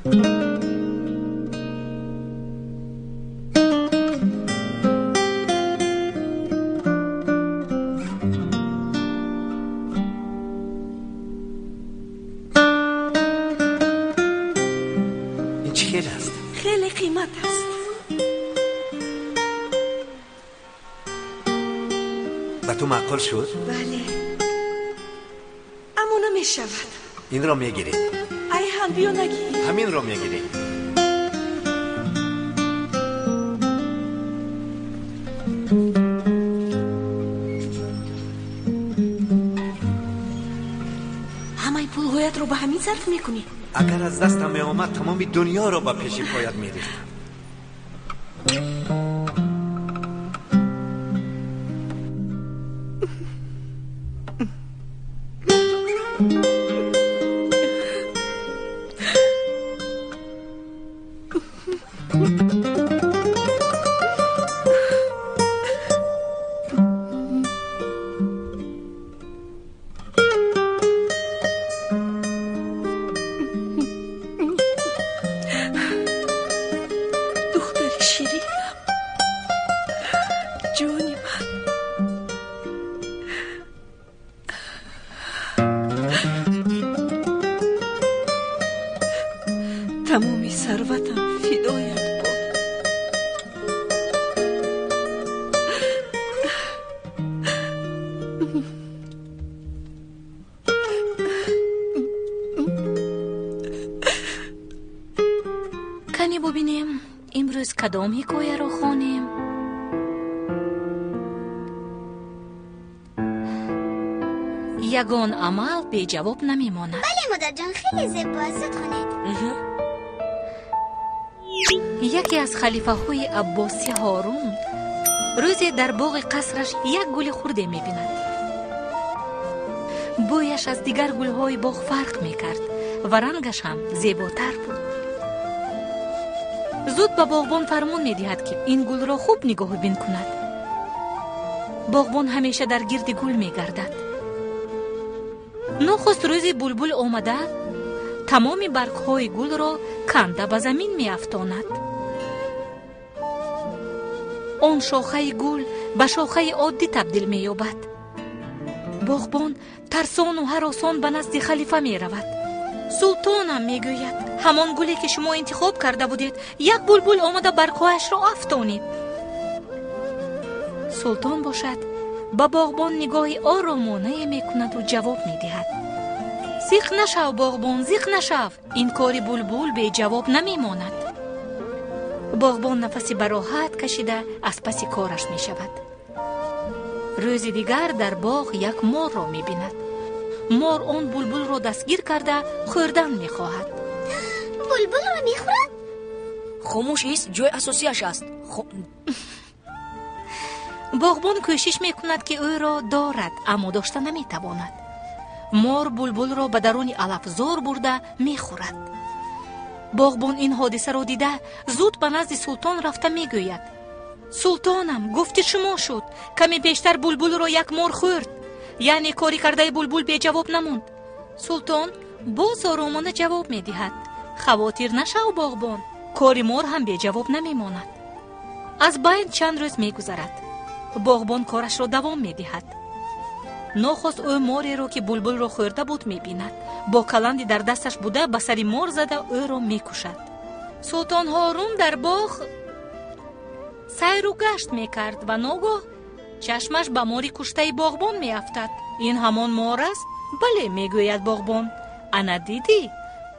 Ин чӣ хел аст? Хеле қимат аст. Ба ту маъқул шуд? Бале, аммо намешавад. Инро мегиред. Айҳан, биё нагир. Ҳаминро мегиред. Ҳамаи пулҳоятро ба ҳамин сарф мекунӣ? Агар аз дастам меомад, тамоми дунёро ба пеши поят мерехтам. Духтари ширинам, ҷони ман. Тамоми сарватам фидоят бод. Кане бубинем, имрӯз кадом ҳикояро хонем? Ягон амал беҷавоб намемонад. Бале, модарҷон, хеле зебо аст. Зуд хонед. Яке аз халифаҳои Аббосӣ Ҳорун рӯзе дар боғи қасраш як гули хурде мебинад. Бӯяш аз дигар гулҳои боғ фарқ мекард ва рангаш ҳам зеботар буд. Зуд ба боғбон фармон медиҳад, ки ин гулро хуб нигоҳубин кунад. Боғбон ҳамеша дар гирди гул мегардад. Нохуст рӯзи булбул омада тамоми баргҳои гулро канда ба замин меафтонад. Он шохаи гул ба шохаи оддӣ табдил меёбад. Боғбон тарсону ҳаросон ба назди халифа меравад. Султонам, мегӯяд, ҳамон гуле ки шумо интихоб карда будед, як булбул омада баргҳояшро афтонид. Султон бошад ба боғбон нигоҳи оромонае мекунаду ҷавоб медиҳад: зиқ нашав, боғбон, зиқ нашав, ин кори булбул беҷавоб намемонад. Боғбон нафаси бароҳат кашида аз паси кораш мешавад. Рӯзи дигар дар боғ як морро мебинад. Мор он булбулро дастгир карда хӯрдан мехоҳад. Булбулро мехӯрад? Хомӯш ист, ҷои асосиаш аст. Боғбон кӯшиш мекунад, ки ӯро дорад, аммо дошта наметавонад. Мор булбулро ба даруни алафзор бурда мехӯрад. Боғбон ин ҳодисаро дида зуд ба назди султон рафта мегӯяд: султонам, гуфти шумо шуд, каме пештар булбулро як мор хӯрд, яъне кори кардаи булбул беҷавоб намонд. Султон боз оромона ҷавоб медиҳад: хавотир нашав, боғбон, кори мор ҳам беҷавоб намемонад. Аз байн чанд рӯз мегузарад. Боғбон корашро давом медиҳад. Нохост ӯ мореро, ки булбулро хӯрда буд, мебинад. Бо каланди дар дасташ буда ба сари мор зада ӯро мекушад. Султон Ҳорун дар боғ сайру гашт мекард ва ногоҳ чашмаш ба мори куштаи боғбон меафтад. Ин ҳамон мор аст? Бале, мегӯяд боғбон. Ана дидӣ,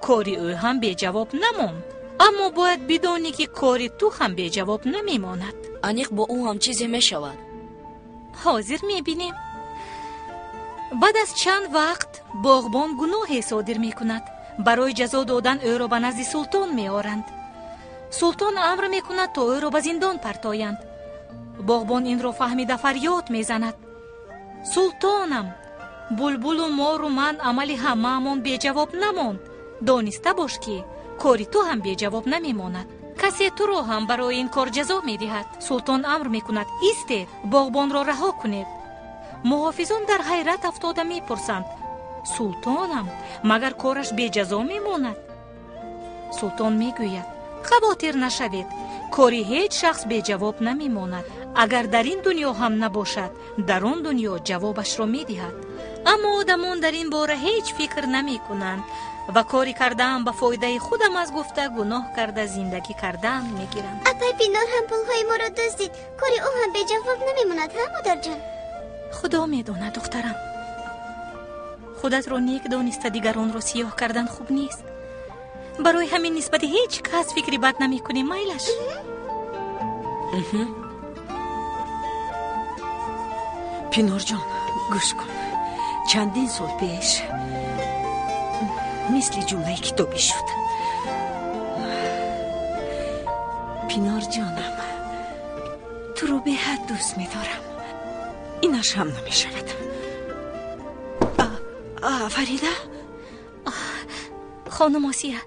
кори ӯ ҳам беҷавоб намонд. Аммо бояд бидонӣ, ки кори ту ҳам беҷавоб намемонад. Аниқ бо ӯ ҳам чизе мешавад. Ҳозир мебинем. Баъд аз чанд вақт боғбон гуноҳе содир мекунад. Барои ҷазо додан ӯро ба назди султон меоранд. Султон амр мекунад, то ӯро ба зиндон партоянд. Боғбон инро фаҳмида фарёд мезанад: султонам, булбулу мору ман амали ҳамаамон беҷавоб намонд. Дониста бош, ки кори ту ҳам беҷавоб намемонад. Касе туро ҳам барои ин кор ҷазо медиҳад. Султон амр мекунад: истед, боғбонро раҳо кунед. Муҳофизон дар ҳайрат афтода мепурсанд: султонам, магар кораш беҷазо мемонад? Султон мегӯяд: хавотир нашавед, кори ҳеҷ шахс беҷавоб намемонад. Агар дар ин дунё ҳам набошад, дар он дунё ҷавобашро медиҳад. Аммо одамон дар ин бора ҳеҷ фикр намекунанд ва кори кардаам ба фоидаи худам аз гуфта гуноҳ карда зиндагӣ кардаам мегиранд. Апай Пинор ҳам пулҳои моро дуздид. Кори ӯ ҳам беҷавоб намемонад, ҳа, модарҷон? Худо медонад, духтарам. Худатро нек дониста дигаронро сиёҳ кардан хуб нест. Барои ҳамин нисбати ҳеҷ кас фикри бад намекунем, майлаш? Пинорҷон, гӯш кун. Чандин сол пеш мисли ҷумлаи китобӣ шуд. Пинорҷонам, туро беҳад дӯст медорам. Инаш ҳам намешавад. Фарида? Хонум Осия,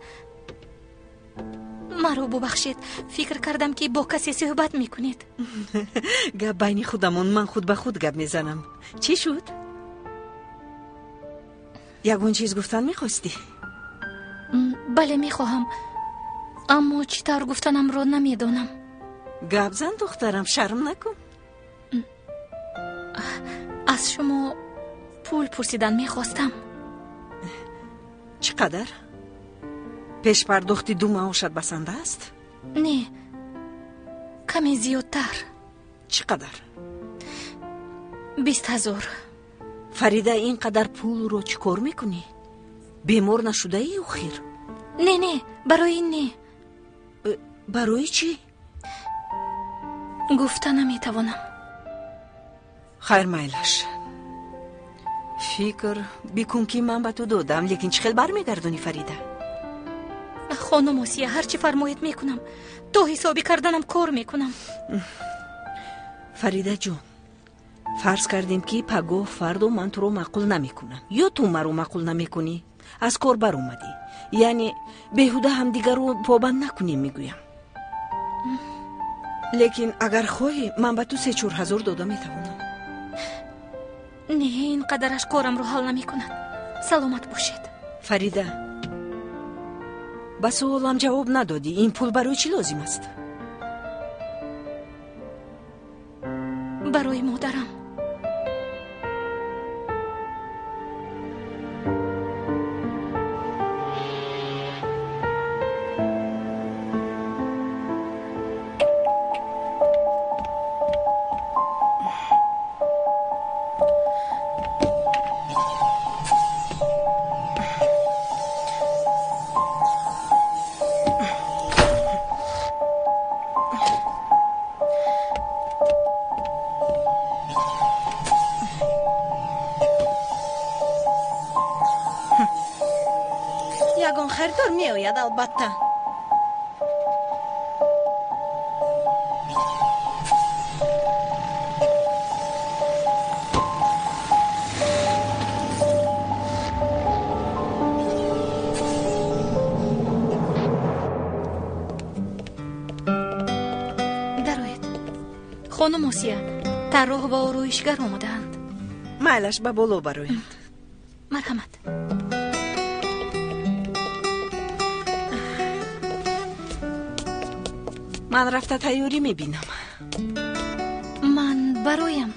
маро бубахшед. Фикр кардам, ки бо касе суҳбат мекунед. Гап байни худамон, ман худ ба худ гап мезанам. Чӣ шуд? Ягон чиз гуфтан мехостӣ? Бале, мехоҳам, аммо чӣ тавр гуфтанамро намедонам. Гап зан, духтарам, шарм накун. Аз шумо пул пурсидан мехостам. Чӣ қадар? Пешпардохти ду маошат басанда аст? Не, каме зиёдтар. Чӣ қадар? 20 000. Фарида, ин қадар пулро чӣ кор мекунӣ? Бемор нашудаӣ охир? Не, не, барои ин не. Барои чӣ? Гуфта наметавонам. Хайр, майлаш. Фикр бикун, ки ман ба ту додам, лекин чӣ хел бармегардонӣ, Фарида? Хонум Осия, ҳар чӣ фармоед мекунам. То ҳисобӣ карданам кор мекунам. Фаридаҷон, фарз кардем, ки пагоҳ фардо ман туро маъқул намекунам ё ту маро маъқул намекунӣ, аз кор баромадӣ. Яъне беҳуда ҳамдигарро побанд накунем, мегӯям. Лекин агар хоҳӣ, ман ба ту 3-4 ҳазор дода метавонам. Не, ин қадараш корамро ҳал намекунад. Саломат бошед. Фарида, ба суолам ҷавоб надодӣ. Ин пул барои чӣ лозим аст? Барои модарам. Ягон харидор меояд, албатта. Дароед, хонум Осия, тарроҳ ва ороишгар омодаанд. Майлаш, ба боло бароянд. Марҳамат. Ман рафта тайёрӣ мебинам. Ман бароям.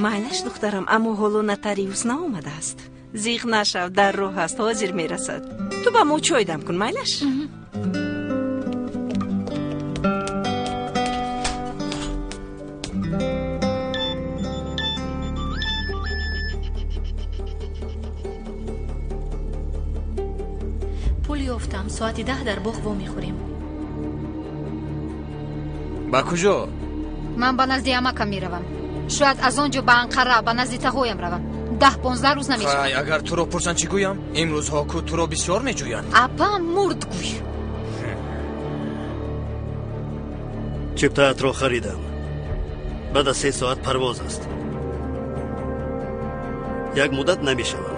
Майлаш, духтарам, аммо ҳоло нотариус наомадааст. Зиқ нашав, дар роҳ аст, ҳозир мерасад. Ту ба мо чой дам кун, майлаш? Пул ёфтам. Соати 10 дар боғ вомехӯрем. Ба куҷо? Ман ба назди амакам меравам. Шояд аз он ҷо ба Анқара, ба назди тағоям равам. 10-15 рӯз намешавад. Хай, агар туро пурсанд, чӣ гӯям? Имрӯзҳо ку туро бисёр меҷӯянд. Апам мурд, гӯй. Чиптаатро харидам. Баъд аз 3 соат парвоз аст. Як муддат намешавам.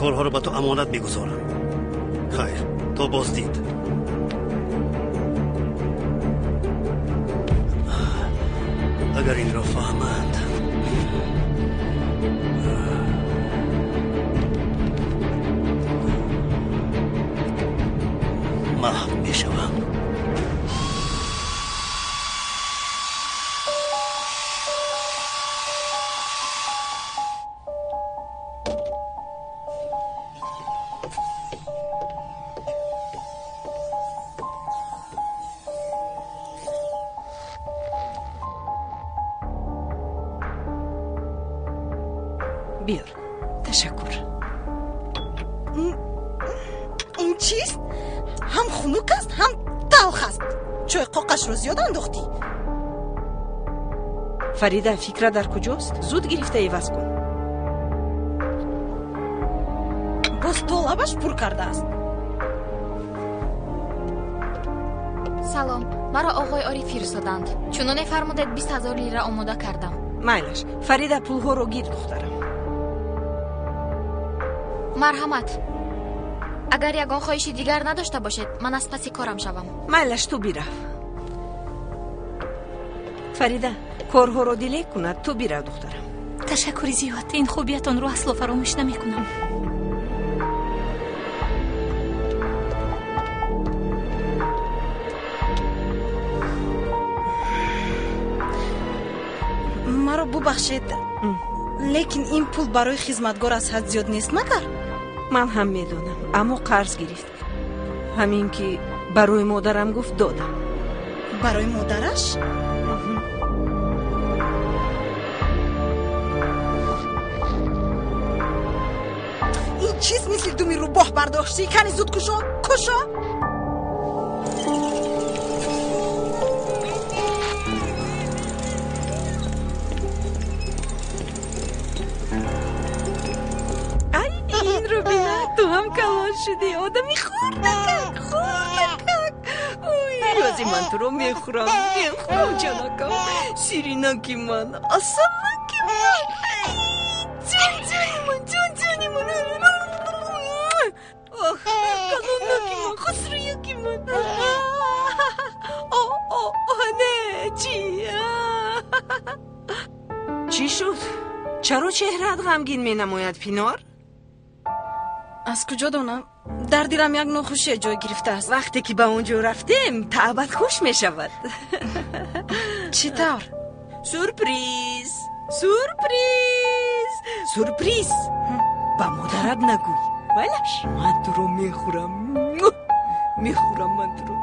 Корҳоро ба ту амонат мегузорам. Хайр, то боздид. Агар инро фаҳманд. мешавам. Биёр, ташаккур. Ин чист? Ҳам хунук аст, ҳам талх аст. Чой қоқашро зиёд андохтӣ. Фарида, фикра дар куҷост? Зуд гирифта иваз кун. Боз то лабаш пур кардааст. Салом, маро оғои Ориф фиристоданд. Чуноне фармудед, 20 000 лира омода кардам. Майлаш, Фарида, пулҳоро гир, духтарам. Марҳамат. Агар ягон хоҳиши дигар надошта бошед, ман аз паси корам шавам. Майлаш, ту бирав. Фарида корҳоро дилек кунад, ту бирав, духтарам. Ташаккури зиёд, ин хубиятонро асло фаромӯш намекунам. Маро бубахшед, лекин ин пул барои хизматгор аз ҳад зиёд нест магар? Ман ҳам медонам, аммо қарз гирифт. Ҳамин ки барои модарам гуфт, додам. Барои модараш? Ин чиз мисли думи рӯбоҳ бардоштӣ? Кани зуд кушо, кушо. Ай, инро бина, ту ҳам калон шудӣ, одами хурдакак, хурдакак. Ой, рози ман туро мехӯрам, мехӯрам, ҷонакам, ширинаки ман, асалаки ман, ҷонҷони ман, ҷонҷони ман, ох, калонаки ман, хусрӯяки ман. О, о, не, чи чӣ шуд? Чаро чеҳраат ғамгин менамояд, Пинор? Аз куҷо донам? Дар дилам як нохушие ҷой гирифтааст. Вақте ки ба он ҷо рафтем, таъбат хуш мешавад. Чӣ тавр? Сюрприз, сюрприз, сюрприз. Ба модарат нагӯй, майлаш? Ман туро мехӯрам, мехӯрам ман туро.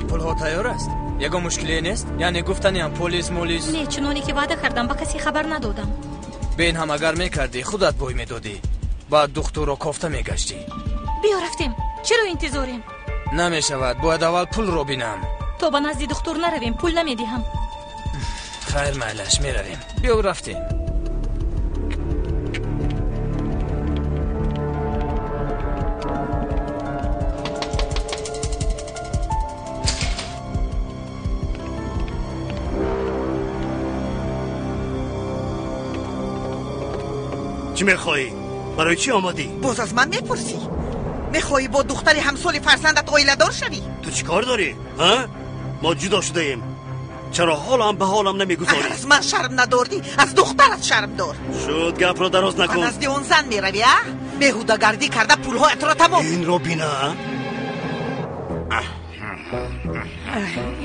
Пулҳо тайёр аст? Ягон мушкиле нест? Яъне гуфтаниам, полис молис? Не, чуноне ки ваъда кардам, ба касе хабар надодам. Бин ҳам, агар мекардӣ, худат бой медодӣ, баъд духтурро кофта мегаштӣ. Биё, рафтем, чиро интизорем? Намешавад, бояд аввал пулро бинам. То ба назди духтур наравем, пул намедиҳам. Хайр, майлаш, меравем, биё, рафтем. Чӣ мехоҳӣ? Барои чӣ омадӣ? Боз аз ман мепурсӣ? Мехоҳӣ бо духтари ҳамсоли фарзандат оиладор шавӣ? Ту чӣ кор дорӣ, ҳа? Мо ҷудо шудаем. Чаро ҳолам ба ҳолам намегузорӣ? Агар аз ман шарм надордӣ, аз духтарат шарм дор. Шуд, гапро дароз Ба накун. назди он зан меравӣ, а? Беҳудагардӣ карда пулҳоятро тамом. Инро бина.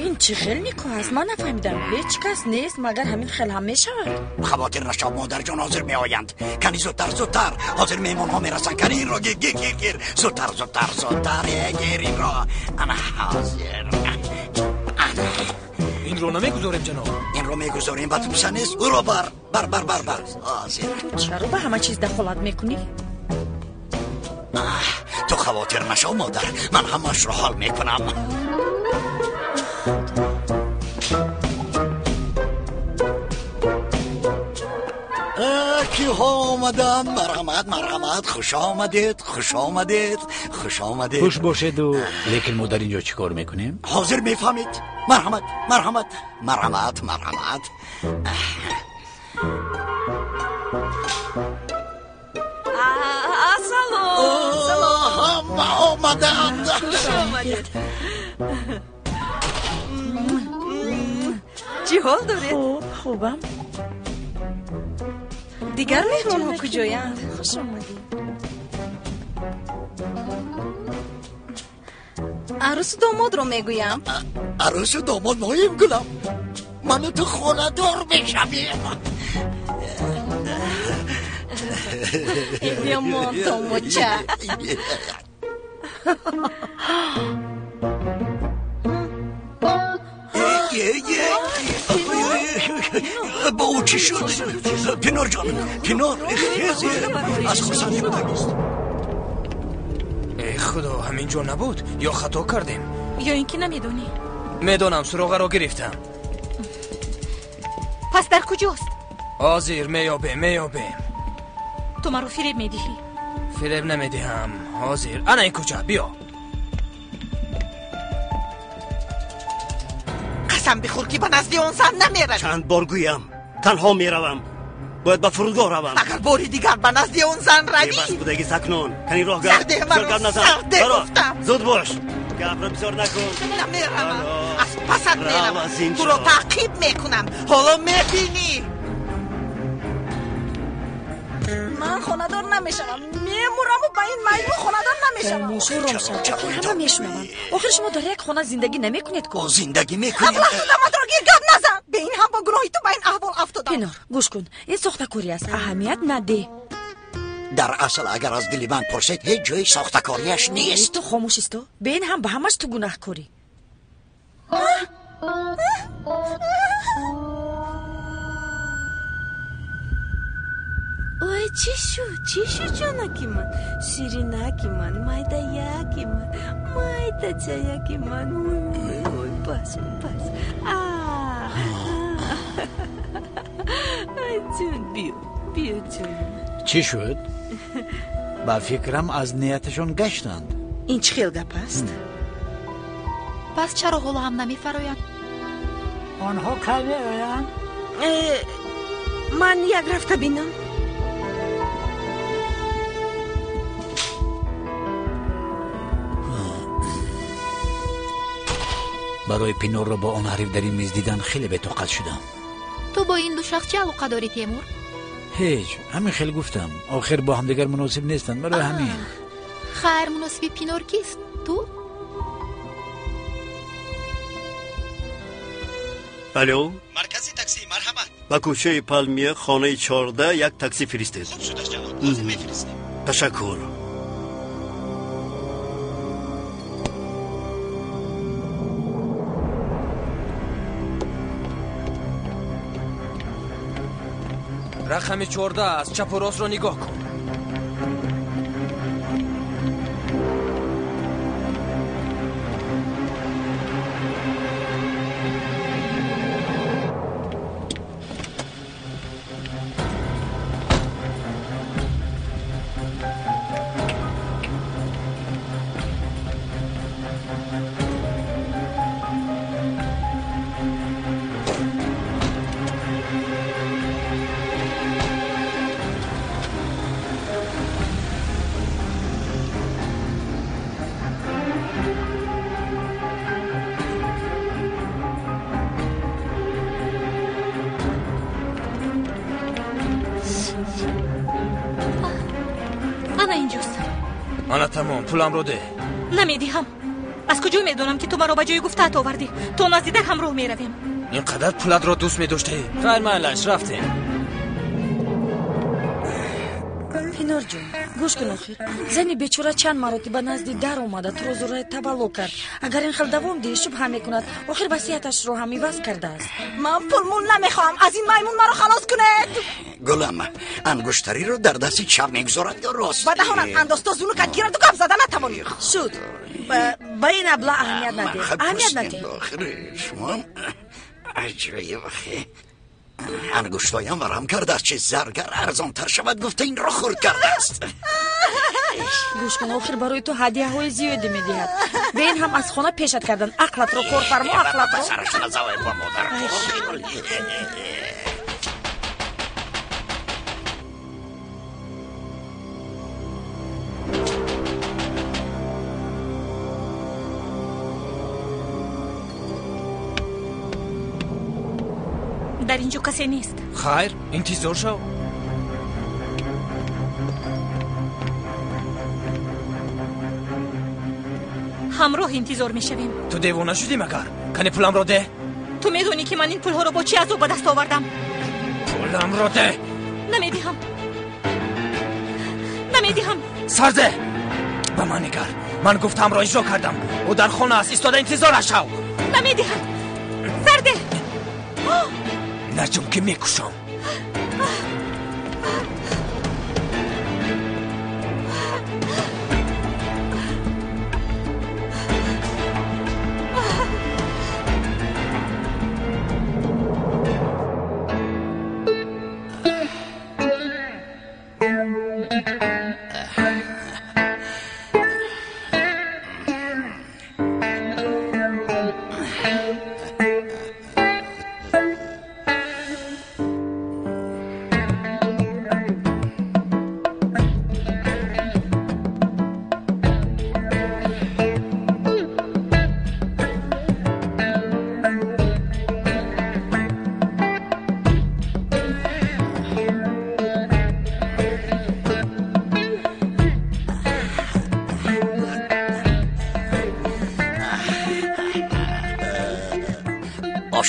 Ин чӣ хел никоҳ аст, ман нафаҳмидам. Ҳеҷ кас нест, магар ҳамин хел ҳам мешавад? Хавотир нашав, модарҷон, ҳозир меоянд. Кани зудтар, зудтар, ҳозир меҳмонҳо мерасанд. Кани инро гир, гир, гир, гир, зудтар, зудтар, зудтар, гир инро, ана ҳозир. Инро намегузорем, ҷаноб. Инро мегузорем, ба ту писанд нест? Ӯро бар, бар, бар, бар, бар, ҳозир. Ту чаро ба ҳама чиз дахолат мекунӣ? Ту хавотир нашав, модар, ман ҳамаашро ҳал мекунам. Киҳо омаданд? Марҳамат, марҳамат, хуш омадед, хуш омадед, хуш омадед. Хуш бошеду, лекин мо дар ин ҷо чӣ кор мекунем? Ҳозир мефаҳмед. Марҳамат, марҳамат, марҳамат, марҳамат. Салом, салом. Ҳама омаданд. Хуш омадед. Чӣ ҳол доред? Хуб, хубам. Дигар меҳмонҳо куҷоянд? Хуш омадед. Арӯсу домодро мегӯям. Арӯсу домод моем, гулам. Ману ту хонадор мешавем. Биёмон, домодча. Ба ӯ чӣ шуд? Пинор ҷон, Пинор, хез, аз хурсандӣ будагист. Эй худо, ҳамин ҷо набуд? Ё хато кардем? Ё ин ки намедонӣ? Медонам, суроғаро гирифтам. Пас дар куҷост? Ҳозир меёбем, меёбем. Ту маро фиреб медиҳӣ. Фиреб намедиҳам. Ҳозир. Ана ин кӯча, биё. Қасам бихӯр, ки ба назди он зан намеравӣ. Чанд бор гӯям, танҳо меравам. Бояд ба фурудгоҳ равам. Агар бори дигар ба назди он зан равӣ. Бебас будаги сакнон. Кани роҳ гап. Сарде маро, Бисёр гап назан. сарде Баро, гуфтам. зуд бош. Гапро бисёр накун. Намеравам. Аз пасат Рав меравам. аз ин Туро ҷо. таъқиб мекунам. Ҳоло мебинӣ. Ман хонадор намешавам. Мемураму ба ин маймун хонадор намешавам. Хомӯш, ором шав. Ҳама мешунаванд. Охир шумо дар як хона зиндагӣ намекунед ку? Зиндагӣ мекунем. Аблаҳ, даматро гир, гап назан. Бе ин ҳам бо гуноҳи ту ба ин аҳвол афтодам. Пинор, гӯш кун. Ин сохтакорӣ аст. Аҳамият надеҳ. Дар асл агар аз дили ман пурсед, ҳеҷ ҷои сохтакориаш нест. Ту хомӯш исто. Бе ин ҳам ба ҳамаш ту гунаҳкорӣ. Ой, чӣ шуд? Чӣ шуд, ҷонаки ман? Ширинаки ман, майдаяки ман, майдачаяки ман. Ой, ой, бас, бас. Ай, ҷон, биё, биё, ҷон. Чӣ шуд? Ба фикрам аз нияташон гаштанд. Ин чӣ хел гап аст? Пас чаро ҳоло ҳам намефароянд? Онҳо кай меоянд? Ман як рафта бинам. Барои Пинорро бо он ҳариф дар ин миз дидан хеле бетоқат шудам. Ту бо ин ду шахс чӣ алоқа дорӣ, Темур? Ҳеҷ, ҳамин хел гуфтам. Охир бо ҳамдигар муносиб нестанд, барои ҳамин. Хайр, муносиби Пинор кист? Ту? Алло? Маркази таксӣ, марҳамат. Ба кӯчаи Палмия, хонаи 14 як таксӣ фиристед. Хуб шудаш, ҷаноб, ҳозир мефиристем. Ташаккур. Рақами 14 аст. Чапу ростро нигоҳ кун. Ана инҷост. Ана тамом, пуламро деҳ. Намедиҳам. Аз куҷо медонам, ки ту маро ба ҷои гуфтаат овардӣ? То назди дар ҳамроҳ меравем. Ин қадар пулатро дӯст медоштаӣ? Хайр, майлаш, рафтем. Пинорҷон, гӯш кун. Охир зани бечора чанд маротиба назди дар омада туро зураи табалло кард. Агар ин хел давом диҳӣ, шубҳа мекунад. Охир васияташро ҳам иваз кардааст. Ман пулмул намехоҳам. Аз ин маймун маро халос кунед. Гулам, ангуштариро дар дасти чап мегузорад ё рост? Ба даҳонат андоз, то зунукат гираду гап зада натавонӣ. Шуд, ба ин абла аҳамият надеҳ, аҳамият надеҳ. Охир шумо аҷоиб. Ангуштоям варам кардааст, чи заргар арзонтар шавад гуфта инро хурд кардааст. Гӯш кун, охир барои ту ҳадияҳои зиёде медиҳад. Бе ин ҳам аз хона пешат кардан. Ақлатро кор фармо, ақлатро. Сараш назавай ба модар. Дар ин ҷо касе нест. Хайр, интизор шав. Ҳамроҳ интизор мешавем. Ту девона шудӣ магар? Кани пуламро деҳ. Ту медонӣ, ки ман ин пулҳоро бо чӣ азоб ба даст овардам. Пуламро деҳ. Намедиҳам, намедиҳам. Сарде, ба ман нигар. Ман гуфтаамро иҷро кардам. Ӯ дар хона аст, истода интизораш шав. Намедиҳам, сарде. Наҷум, ки мекушам.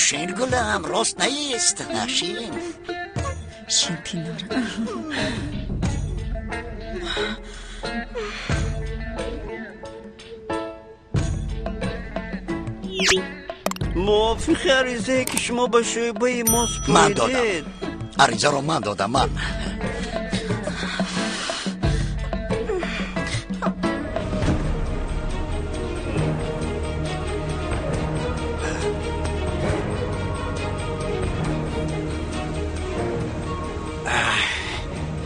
Шин гулам, рост нест. Шин. Шин, Пинор. Мувофиқи аризае, ки шумо ба шӯъбаи мо Ман додам. супоридед. Аризаро ман додам, ман.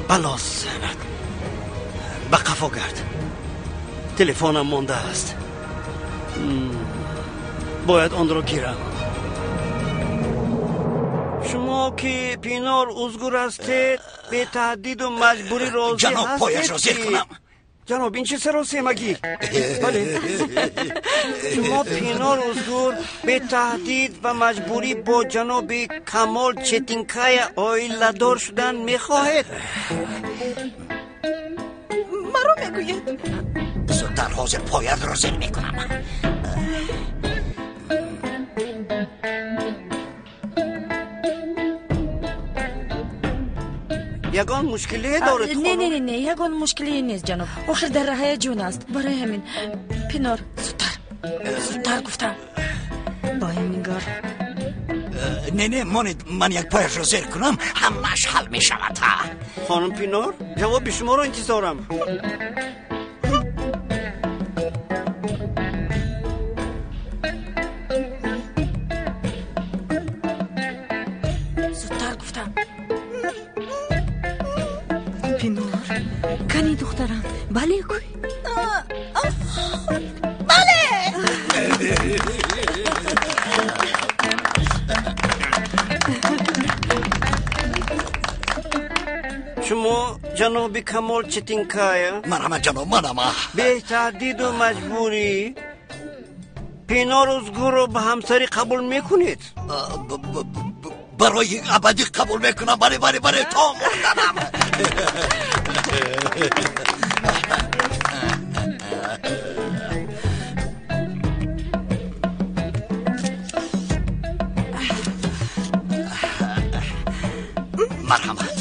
Бало занад, ба қафо гард, телефонам мондааст. Бояд онро гирам. Шумо ки Пинор Узгур ҳастед, бетаҳдиду маҷбурӣ розӣ Ҷаноб, пояшро ҳастед зер ки кунам? Ҷаноб, ин чӣ саросемагӣ? Бале, шумо Пинор Узгур бетаҳдид ва маҷбурӣ бо ҷаноби Камол Четинкая оиладор шудан мехоҳед? Маро мегӯед? Зудтар, ҳозир поятро зер мекунам. Ягон мушкилие доред? Не, не, не, не, ягон мушкилие нест, ҷаноб. Охир дар ҳаяҷон аст. Барои ҳамин, Пинор, зудтар, зудтар гуфтам. Ба ин нигар. Не, не, монед, ман як пояшро зер кунам, ҳамааш ҳал мешавад. Хонум Пинор, ҷавоби шуморо интизорам. Зудтар гуфтам. Пинор, кани духтарам, бале гӯй. Бале. Шумо ҷаноби Камол Четинкая? Марҳамат, ҷаноб, манам. Бетаҳдиду маҷбурӣ Пинор Узгурро ба ҳамсарӣ қабул мекунед? Барои абадӣ қабул мекунам. Бале, бале, бале, то мурданам. Марҳамат.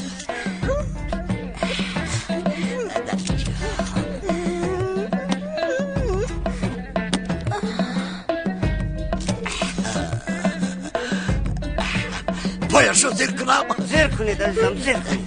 Пояшро зер кунам? Зер кунед, азизам, зер кунед.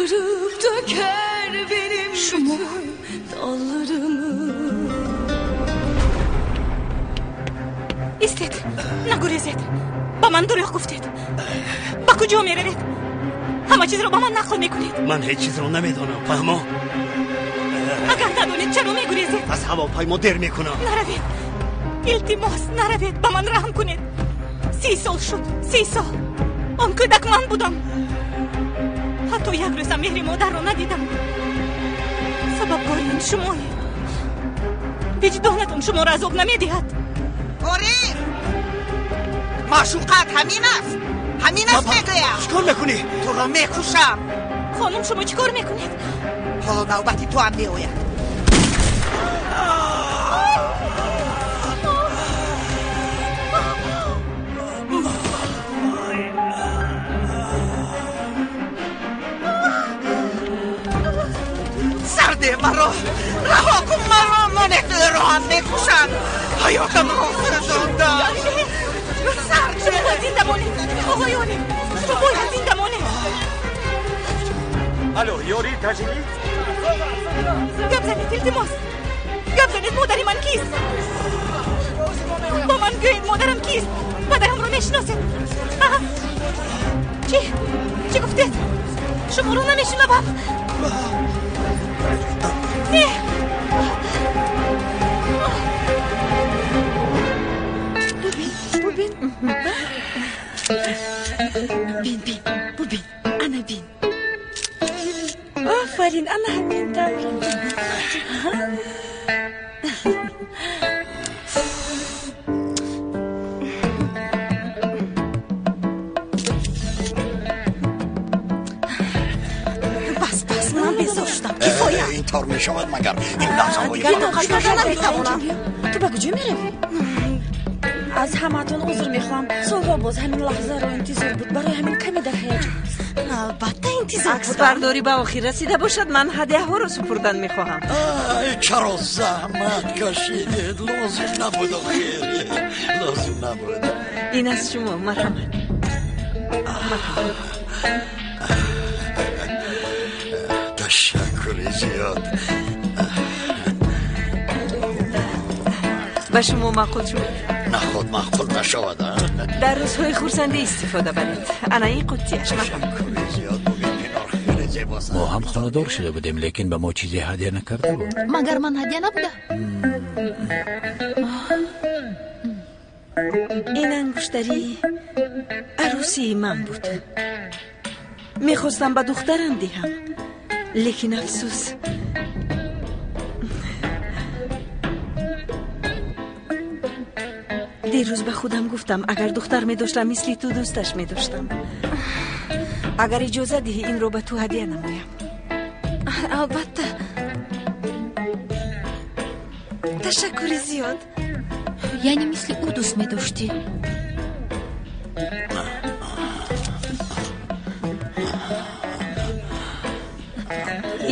Kırıp döker benim Şumo bütün dallarımı. Истед, нагурезед. Ба ман дурӯғ гуфтед. Ба куҷо меравед? Ҳама чизро ба ман нақл мекунед. Ман ҳеҷ чизро намедонам, фаҳмо? Агар надонед, чаро мегурезед? Аз ҳавопаймо дер мекунам. Наравед, илтимос, наравед, ба ман раҳм кунед. 30 сол шуд, 30 сол. Он кӯдак ман будам. Ҳатто як рӯзам меҳри модарро надидам. Сабабгори ин шумоед. Виҷдонатон шуморо азоб намедиҳад. Ориф, маъшуқат ҳамин аст, ҳамин аст мегӯям. Чӣ кор мекунӣ? Туро мекушам. Хонум, шумо чӣ кор мекунед? Ҳоло навбати ту ҳам меояд. Сарде, маро раҳо кун, маро монед, ӯро ҳам мекушам. Ҳаётамро сӯзондам. Шумо бояд зинда монед, оғои Ориф, шумо бояд зинда монед. Алло, ёрии таҷилӣ? Гап занед, илтимос, гап занед. Модари ман кист? Ба ман гӯед, модарам кист? Падарамро мешиносед? Чӣ? Чӣ гуфтед? Шуморо намешунавам. Не. Бубин, бубин, бин, бин, бубин, ана бин. Офарин, ана ҳамин тавр. Бас, бас, ман безор шудам, кифоя. Ин тавр мешавад магар? Ин лаҳзаҳои Дигар тоқат карда наметавонам. Ту ба куҷо меравӣ? Аз ҳамаатон узр мехоҳам. Солҳо боз ҳамин лаҳзаро интизор буд, барои ҳамин каме дар ҳаяҷон. Албатта, интизор будам. Аксбардорӣ ба охир расида бошад, ман ҳадияҳоро супурдан мехоҳам. Ай, чаро заҳмат кашидед? Лозим набуд, охир лозим набуд. Ин аз шумо, марҳамат. Ташаккури зиёд. Ба шумо маъқул шуд? Наход маъқул нашавад, а? Дар рӯзҳои хурсандӣ истифода баред. Ана ин қуттияш, марҳамат. Ташаккури зиёд, бубин, Пинор, хеле зебост. Мо ҳам хонадор шуда будем, лекин ба мо чизе ҳадя накарда буд. Магар ман ҳадя набуда? Ин ангуштарии арӯсии ман буд. Мехостам ба духтарам диҳам, лекин афсӯс, дирӯз ба худам гуфтам, агар духтар медоштам, мисли ту дӯсташ медоштам. Агар иҷоза диҳӣ, инро ба ту ҳадя намоям. Албатта, Ташаккури зиёд. Яъне мисли ӯ дӯст медоштӣ?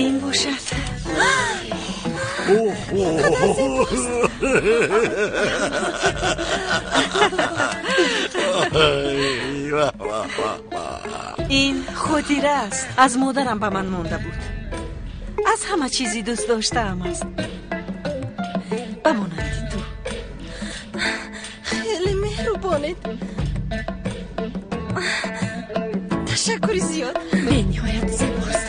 Ин бошад. Ин хотира аст, аз модарам ба ман монда буд. Аз ҳама чизи дӯст доштаам аст, ба монанди ту. Хеле меҳрубонед, ташаккури зиёд. Бениҳоят зебост.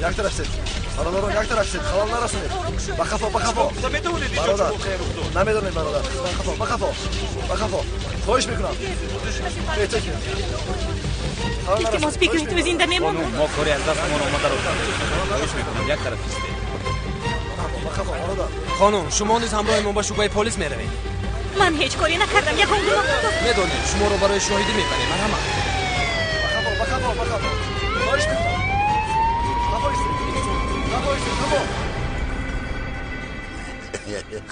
Як тараф сед, бародарон, як тараф сед, халал нарасонед. Ба хафо, ба хафо. Бародар, намедонем, бародар. Ба хафо, ба хафо, ба хафо. Хоҳиш мекунам. Илтимос, бигӯед, ӯ зинда мемонад? Мо кори аз дастамон омадаро кардем. Хоҳиш мекунам, як тараф истед. Ба хафо, бародар. Хонум, шумо низ ҳамроҳи мо ба шӯъбаи полис меравед. Ман ҳеҷ коре накардам, ягон гуноҳ надорам. Медонем, шуморо барои шоҳидӣ мебарем. Марҳамат. Ба хафо, ба хафо, ба хафо. Хоҳиш мекунам. Хафо истед. Хафо истед, хафо.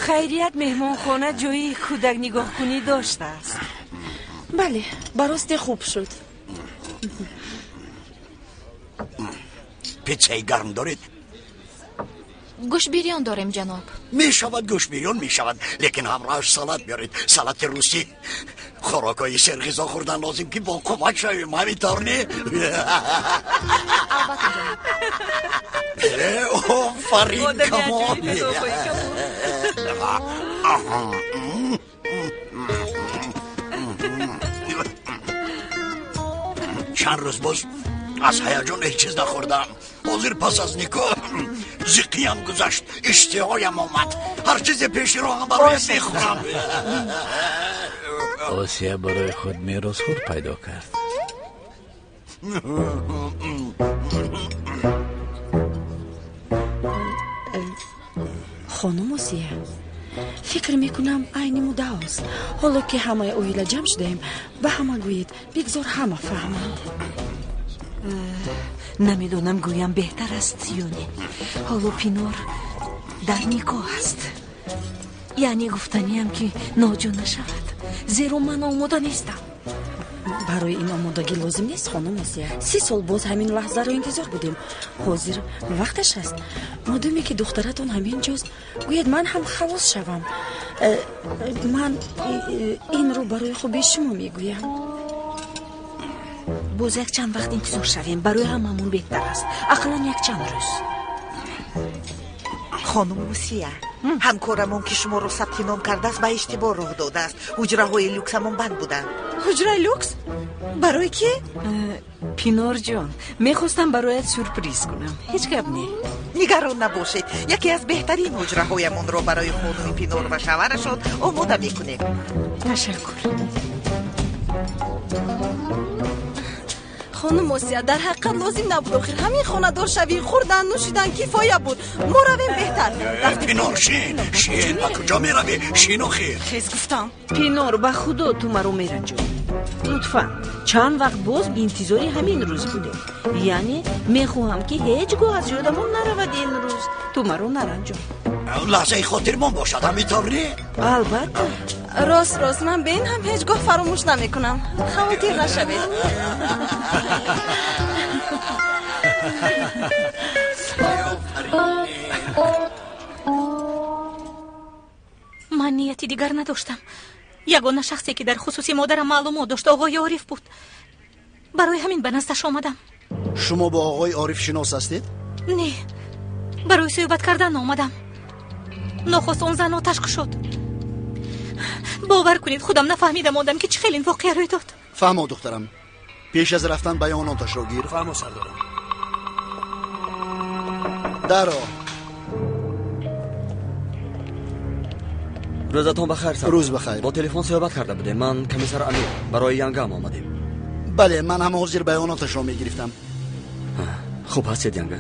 Хайрият, меҳмонхона ҷои кӯдак нигоҳкунӣ доштааст. Бале, ба росте хуб шуд. Питсаи гарм доред? Гӯшбирён дорем, ҷаноб. Мешавад, гӯшбирён мешавад, лекин ҳамроҳаш салат биёред, салати русӣ. Хӯрокҳои серғизо хӯрдан лозим, ки бо қувват шавем, ҳамин тавр не? Албатта, ҷоноб. Офарин, Камол. Чанд рӯз боз аз ҳаяҷон ҳеҷ чиз нахӯрдам. Ҳозир пас аз никоҳ зиқиям гузашт, иштиҳоям омад. Ҳар чизе пеши роҳам барояд мехӯрам. Осия барои худ меросхӯр пайдо кард. Хонум Осия, фикр мекунам айни муддаост. Ҳоло ки ҳамаи оила ҷамъ шудаем, ба ҳама гӯед, бигзор ҳама фаҳманд. Намедонам гӯям беҳтар аст ё не. Ҳоло Пинор дар никоҳ аст. Яъне гуфтаниям, ки ноҷо нашавад, зеро ман омода нестам. Барои ин омодагӣ лозим нест, хонум Осия. 30 сол боз ҳамин лаҳзаро интизор будем. Ҳозир вақташ аст. Модоме ки духтаратон ҳамин ҷост, гӯяд ман ҳам халос шавам. Ман инро барои хубии шумо мегӯям. Боз якчанд вақт интизор шавем, барои ҳамамон беҳтар аст. Ақаллан якчанд рӯз. Хонум Осия, ҳамкорамон, ки шуморо сабти ном кардааст, ба иштибоҳ роҳ додааст. Ҳуҷраҳои люксамон банд буданд. Ҳуҷраи люкс? Барои кӣ? Пинорҷон, мехостам бароят сюрприз кунам. Ҳеҷ гап не. Нигарон набошед, яке аз беҳтарин ҳуҷраҳоямонро барои хонуми Пинор ва шавҳарашон омода мекунем. Ташаккур. Хонум Осия, дар ҳақиқат лозим набуд. Охир ҳамин хонадор шавӣ, хӯрдан, нӯшидан кифоя буд. Мо равем беҳтар. Пинор, шин, шин, ба куҷо меравӣ? Шин охир. Хез гуфтам. Пинор, ба худо ту маро меранҷонӣ. Лутфан, чанд вақт боз интизори ҳамин рӯз будем. Яъне мехоҳам, ки ҳеҷ гоҳ аз ёдамон наравад ин рӯз. Ту маро наранҷон. Лаҳзаи хотирмон бошад, ҳамин тавр не? Албатта. Рост, рост, ман ба ин ҳам ҳеҷ гоҳ фаромӯш намекунам. Хавотир нашавед. Ман нияти дигар надоштам. Ягона шахсе, ки дар хусуси модарам маълумот дошт, оғои Ориф буд. Барои ҳамин ба наздаш омадам. Шумо бо оғои Ориф шинос ҳастед? Не, барои суҳбат кардан омадам. Нохост он зан оташ кушод. Бовар кунед, худам нафаҳмида мондам, ки чӣ хел ин воқеа рӯй дод. Фаҳмо, духтарам, пеш аз рафтан баёноташро гир. Фаҳмо, сардорам. Даро. Рӯзатон бахайр, сардор. Рӯз бахайр. Бо телефон суҳбат карда будем. Ман комиссар Амир, барои янгам омадем. Бале, ман ҳам ҳозир баёноташро мегирифтам. Хуб ҳастед, янга?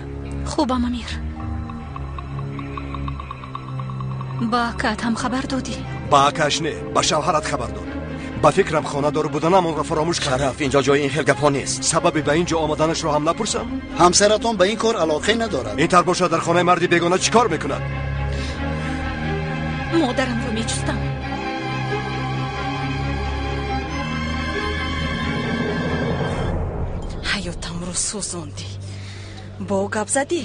Хубам, Амир. Ба акаат ҳам хабар додӣ? Ба акааш не, ба шавҳарат хабар дод. Ба фикрам хонадор буданам онро фаромӯш кард. Шараф, инҷо ҷои ин хел гапҳо нест. Сабаби ба ин ҷо омаданашро ҳам напурсам? Ҳамсаратон ба ин кор алоқе надорад. Ин тар бошад, дар хонаи марди бегона чӣ кор мекунад? Модарамро меҷустам. Ҳаётамро сӯзондӣ. Бо гап задӣ?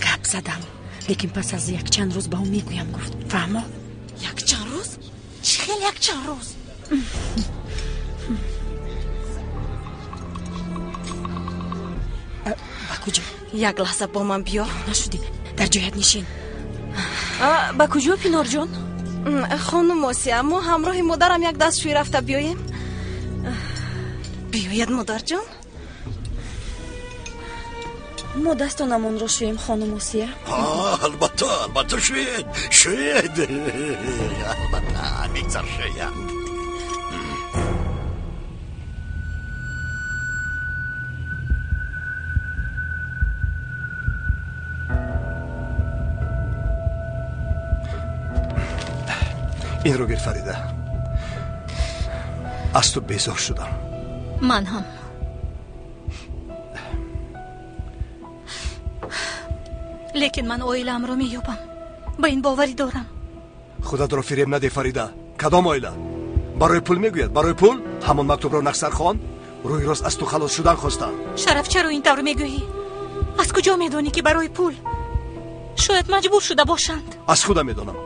Гап задам, лекин пас аз якчанд рӯз ба ӯ мегӯям, гуфт. Фаҳмо? Якчанд рӯз? Чӣ хел якчанд рӯз? Ба куҷо? Як лаҳза бо ман биё. Нашудӣ, дар ҷоят нишин. Ба куҷо, Пинорҷон? Хонум Осия, мо ҳамроҳи модарам як дастшӯӣ рафта биёем. Биёед, модарҷон. Мо дастонамонро шӯем, хонум Осия. Албатта, албатта, шӯед, шӯед. Албатта, мегзар шӯянд. Инро гир, Фарида. Аз ту безор шудам. Ман ҳам. Лекин ман оилаамро меёбам, ба ин боварӣ дорам. Худатро фиреб надеҳ, Фарида. Кадом оила? Барои пул мегӯяд, барои пул? Ҳамон мактубро нақсар хон. Рӯи рост аз ту халос шудан хостам. Шараф, чаро ин тавр мегӯӣ? Аз куҷо медонӣ, ки барои пул? Шояд маҷбур шуда бошанд. Аз худам медонам.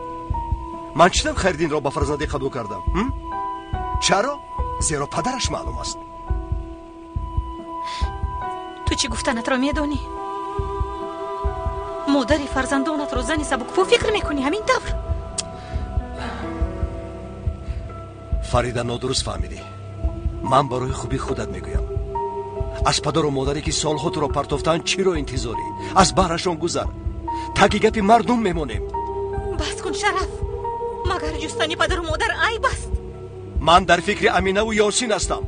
Ман чӣ тавр Хайриддинро ба фарзандӣ қабул кардам? Чаро? Зеро падараш маълум аст. Ту чӣ гуфтанатро медонӣ? Модари фарзандонатро зани сабукпо фикр мекунӣ, ҳамин тавр? Фарида, нодуруст фаҳмидӣ. Ман барои хубии худат мегӯям. Аз падару модаре ки солҳо туро партофтаанд чиро интизорӣ? Аз баҳрашон гузар. Таги гапи мардум мемонем. Бас кун, Шараф. Магар ҷустани падару модар айб аст? Ман дар фикри Аминаву Ёсин ҳастам.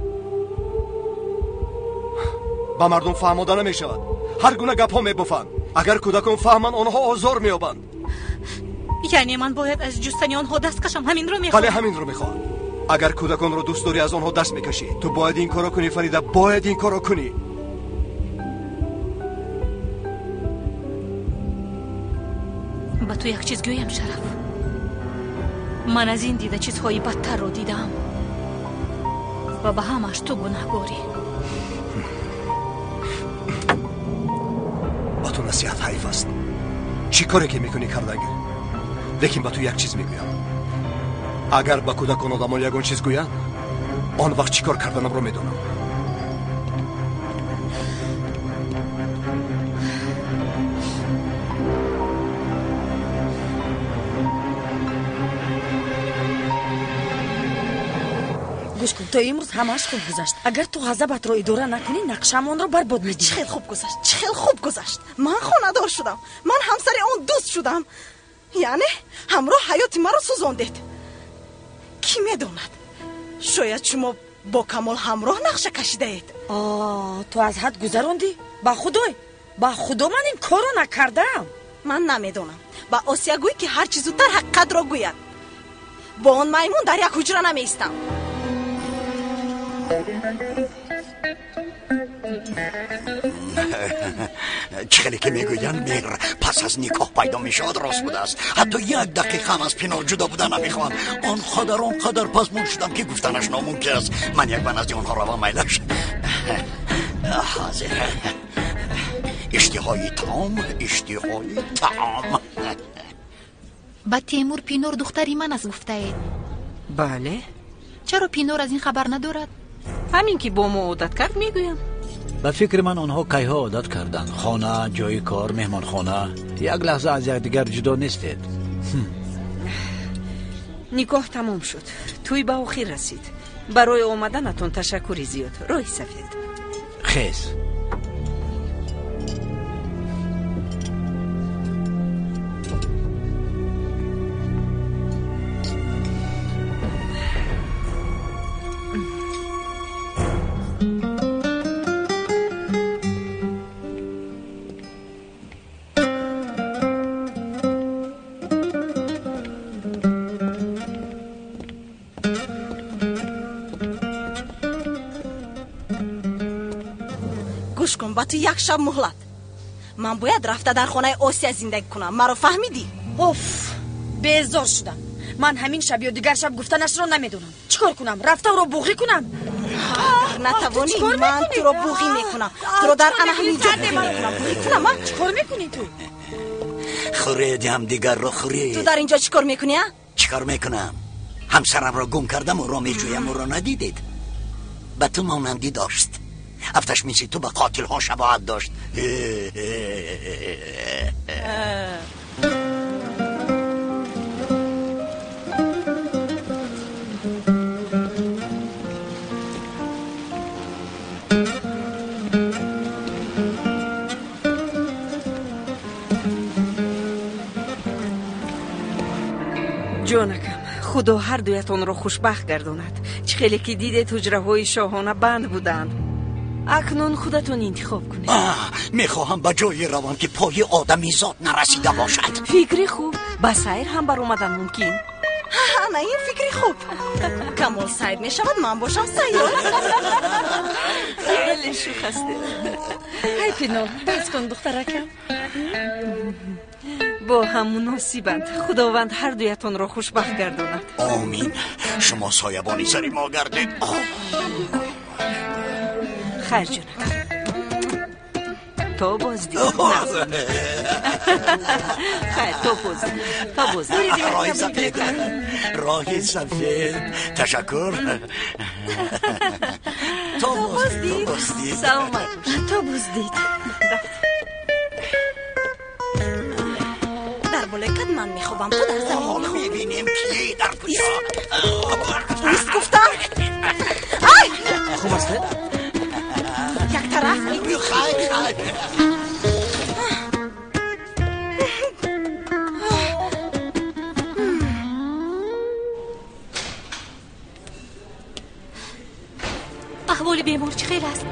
Ба мардум фаҳмода намешавад. Ҳар гуна гапҳо мебофанд. Агар кӯдакон фаҳманд, онҳо озор меёбанд. Яъне ман бояд аз ҷустани онҳо даст кашам? Ҳаминро мехоҳам? Бале, ҳаминро мехоҳам. Агар кӯдаконро дӯст дорӣ, аз онҳо даст мекашӣ. Ту бояд ин корро кунӣ, Фарида, бояд ин корро кунӣ. Ба ту як чиз гӯям, Шараф. Ман аз ин дида чизҳои бадтарро дидаам ва ба ҳамааш ту гунаҳгорӣ. Ба ту насиҳат ҳайф аст. Чӣ коре ки мекунӣ, кардагир. Лекин ба ту як чиз мегӯям. Агар ба кӯдакон одамон ягон чиз гӯянд, он вақт чӣ кор карданамро медонам. Гӯш кун, то имрӯз ҳамааш хуб гузашт. Агар ту ғазабатро идора накунӣ, нақшаамонро барбод медиҳӣ. Чӣ хел хуб гузашт, чӣ хел хуб гузашт. Ман хонадор шудам, ман ҳамсари он дӯст шудам. Яъне ҳамроҳ ҳаёти маро сӯзондед. Кӣ медонад, шояд шумо бо Камол ҳамроҳ нақша кашидаед. Ту аз ҳад гузарондӣ. Ба худой, ба худо, ман ин корро накардаам. Ман намедонам. Ба Осия гӯй, ки ҳарчи зудтар ҳақиқатро гӯяд. Бо он маймун дар як ҳуҷра намеистам. Чӣ хеле ки мегӯянд, меҳр пас аз никоҳ пайдо мешавад, рост будааст. Ҳатто як дақиқа ҳам аз Пинор ҷудо будан намехоҳам. Он қадар, он қадар пазмон шудам, ки гуфтанаш номумкин аст. Ман як ба назди онҳо равам, майлаш. Ҳозир иштиҳои таом, иштиҳои таом. Ба Темур Пинор духтари ман аст гуфтаед? Бале. Чаро Пинор аз ин хабар надорад? Ҳамин ки бо мо одат кард, мегӯям. Ба фикри ман, онҳо кайҳо одат карданд. Хона, ҷои кор, меҳмонхона. Як лаҳза аз якдигар ҷудо нестед. Никоҳ тамом шуд, тӯй ба охир расид. Барои омаданатон ташаккури зиёд. Роҳи сафед. Хез. Ба ту як шаб муҳлат. Ман бояд рафта дар хонаи Осия зиндагӣ кунам. Маро фаҳмидӣ? Оф, безор шудам. Ман ҳамин шаб ё дигар шаб гуфтанашро намедонам. Чӣ кор кунам? Рафта ӯро буғӣ кунам? Натавонӣ, ман туро буғӣ мекунам. Туро дар ана ҳамин ҷо буғӣ мекунам. Буғӣ кунам, а? Чӣ кор мекунӣ ту? Хӯред ҳамдигарро, хӯред. Ту дар ин ҷо чӣ кор мекунӣ, а? Чӣ кор мекунам? Ҳамсарамро гум кардам, ӯро меҷӯям. Ӯро надидед? Ба ту монандӣ дошт. Афташ мисли ту ба қотилҳо шабоҳат дошт. Ҷонакам, худо ҳар дуятонро хушбахт гардонад. Чӣ хеле ки дидед, ҳуҷраҳои шоҳона банд буданд. Акнун худатон интихоб кунед. Мехоҳам ба ҷое равам, ки пои одамизод нарасида бошад. Фикри хуб. Ба сайр ҳам баромадан мумкин. Ана ин фикри хуб. Камол сайд мешавад, ман бошам сайёр. Хеле шӯх ҳастед. Ҳай, Пинор, бас кун, духтаракам. Бо ҳам муносибанд. Худованд ҳар дуятонро хушбахт гардонад. Омин. Шумо соябони сари мо гардед. Хайр, ҷонакам. То боздид. Хайр, то боздид, то боздид. Роҳи сафед, роҳи сафед. Ташаккур. То боздид, то боздид. Саломат бош. То боздид. Дар болекат ман мехобам, ту дар замин. Ҳоло мебинем ки дар куҷо. Ист гуфтам. Ай! Хуб астед? Як тараф. Хайр, хайр. Аҳволи бемор чӣ хел аст?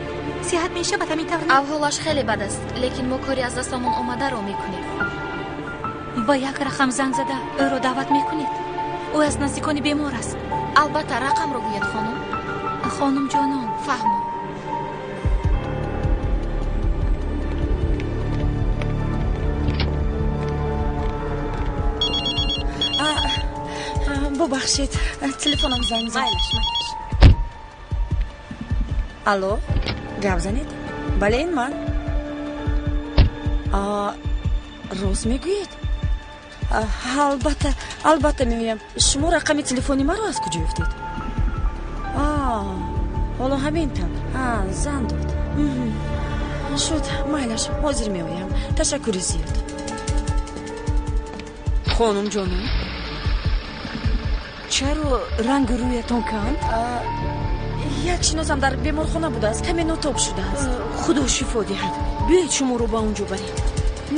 Сиҳат мешавад ҳамин тавр? Аҳволаш хеле бад аст, лекин мо кори аз дастамон омадаро мекунем. Ба як рақам занг зада ӯро даъват мекунед? Ӯ аз наздикони бемор аст. Албатта, рақамро гӯяд, хонум. Хонум ҷонон. Фаҳмо. Бубахшед, телефонам занг зад. Майлаш, майлаш. Алло, гап занед? Бале, ин ман. Рост мегӯед? Албатта, албатта меоям. Шумо рақами телефони маро аз куҷо ёфтед? Ҳоло ҳамин тавр. Зан дод. Шуд, майлаш, ҳозир меоям. Ташаккури зиёд. Хонум ҷонон, чаро рангу рӯятон канд? Як шиносам дар беморхона будааст, каме нотоб шудааст. Худо шифо диҳад. Биёед шуморо ба он ҷо барем.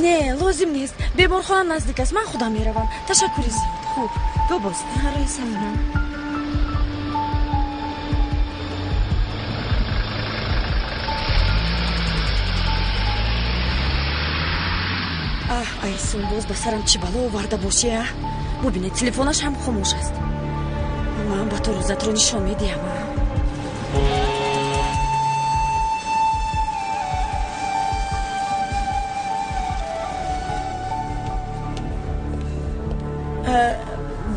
Не, лозим нест. Беморхона наздик аст, ман худам меравам. Ташаккури зиёд. Хуб, то боз. Раисам. Аҳ, Айсун, боз ба сарам чӣ бало оварда бошӣ, а? Бубинед, телефонаш ҳам хомӯш аст. Ман ба ту рӯзатро нишон медиҳам.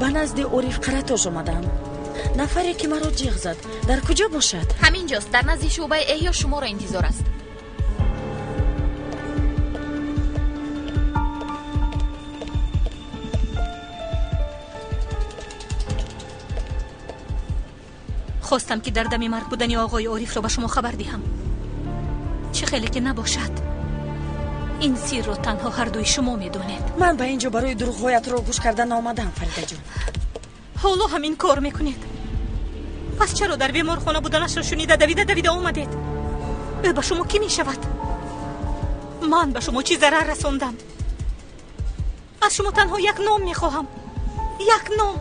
Ба назди Ориф Қаратош омадам. Нафаре ки маро ҷиғ зад, дар куҷо бошад? Ҳамин ҷост, дар назди шӯъбаи эҳё шуморо интизор аст. Хостам ки дар дами марг будани оғои Орифро ба шумо хабар диҳам. Чӣ хеле ки набошад, ин сирро танҳо ҳардуи шумо медонед. Ман ба ин ҷо барои дурӯғҳоятро гӯш кардан наомадаам, Фаридаҷон. Ҳоло ҳамин кор мекунед. Пас чаро дар беморхона буданашро шунида давида давида омадед? Ӯ ба шумо кӣ мешавад? Ман ба шумо чӣ зарар расондам? Аз шумо танҳо як ном мехоҳам. Як ном.